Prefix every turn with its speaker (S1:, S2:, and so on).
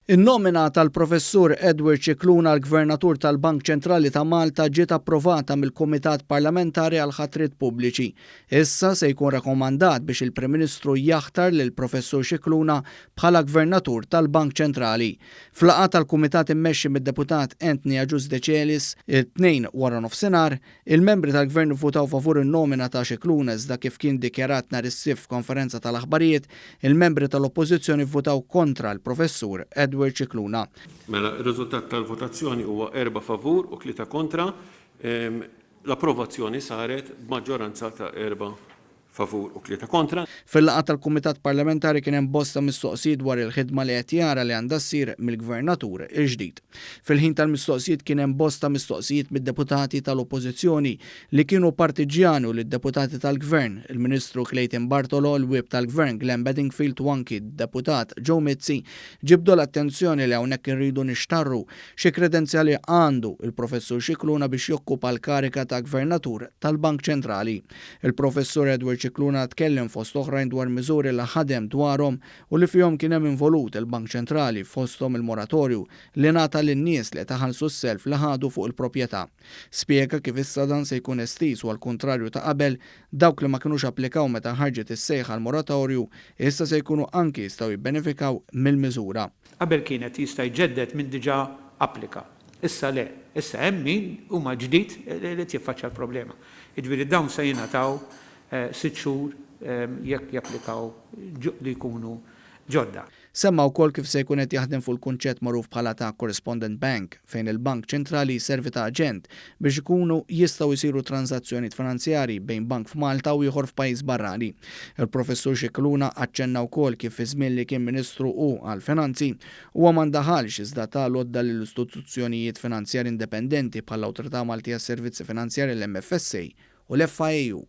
S1: In-nomina tal-Professur Edward Scicluna għal Gvernatur tal-Bank Ċentrali ta' Malta ġiet approvata mill-Kumitat Parlamentari għall-Ħatriet Pubbliċi. Issa se jkun rakomandat biex il-Prim Ministru jaħtar lill-Professur Scicluna bħala Gvernatur tal-Bank Ċentrali. F'laqgħa tal-Kumitat immexxi mid-Deputat Anthony Agius Decelis, it-Tnejn waranofsinhar, Il-membri tal-Gvern ivvutaw favur in-nomina ta' Scicluna iżda kif kien dikjarat nhar is-Sibt f'konferenza tal-aħbarijiet, il-membri tal-Oppożizzjoni vvutaw kontra l-Professur Edward Scicluna.
S2: Mela, ir-riżultat tal-votazzjoni huwa erba' favur u tlieta kontra. L-approvazzjoni saret b'maġġoranza ta' erba' favur u tlieta kontra.
S1: Fil-laqgħa tal-Kumitat Parlamentari kien hemm bosta mistoqsijiet dwar il-ħidma li qed jara li għandha ssir mill-Gvernatur il-ġdid. Fil-ħin tal-mistoqsijiet kien hemm bosta mistoqsijiet mid-deputati tal-Oppożizzjoni li kienu partiġġjani u lid-deputati tal-Gvern, il-Ministru Clayton Bartolo, il-Whip tal-Gvern Glenn Bedingfield u anki d-Deputat Joe Mizzi ġibdu l-attenzjoni li hawnhekk irridu nixtarru xi kredenzjali għandu il-Professur Scicluna biex jokkupa l-kariga ta' Gvernatur tal-Bank Ċentrali. Il-Professur Edward Scicluna tkellem fost oħrajn dwar miżuri li ħadem dwarhom u li fihom kien hemm involut il-Bank Ċentrali fosthom il-moratorju li ngħata lin-nies li qed iħallsu s-self li ħadu fuq il-proprjetà. Spjega kif issa dan se jkun estiż u għall-kuntrarju ta' qabel, dawk li ma kinux applikaw meta ħarġet is-sejħa għall-moratorju issa se jkunu anki jistgħu jibbenefikaw mill-miżura.
S3: Qabel kienet jista' jġedded min diġà applika. Issa le. Issa hemm min huma ġdid li qed jiffaċċja l-problema. Jiġifieri dawn se jingħataw sitt xhur jekk japplikaw li jkunu ġodda.
S1: Semma wkoll kif se jkun qed jaħdem fuq il-kunċett magħruf bħala ta' correspondent bank, fejn il-bank ċentrali jservi ta' aġent biex ikunu jistgħu jsiru tranżazzjonijiet finanzjarji bejn bank f'Malta u ieħor f'pajjiż barrani. Il-Professur Scicluna aċċenna wkoll kif fiż-żmien li kien Ministru hu għall-Finanzi, Huwa ma ndaħalx iżda ta l-għodda lil istituzzjonijiet finanzjarji indipendenti bħall-Awtorità Maltija għas-Servizzi Finanzjarji l-MFSA u l-FIAU.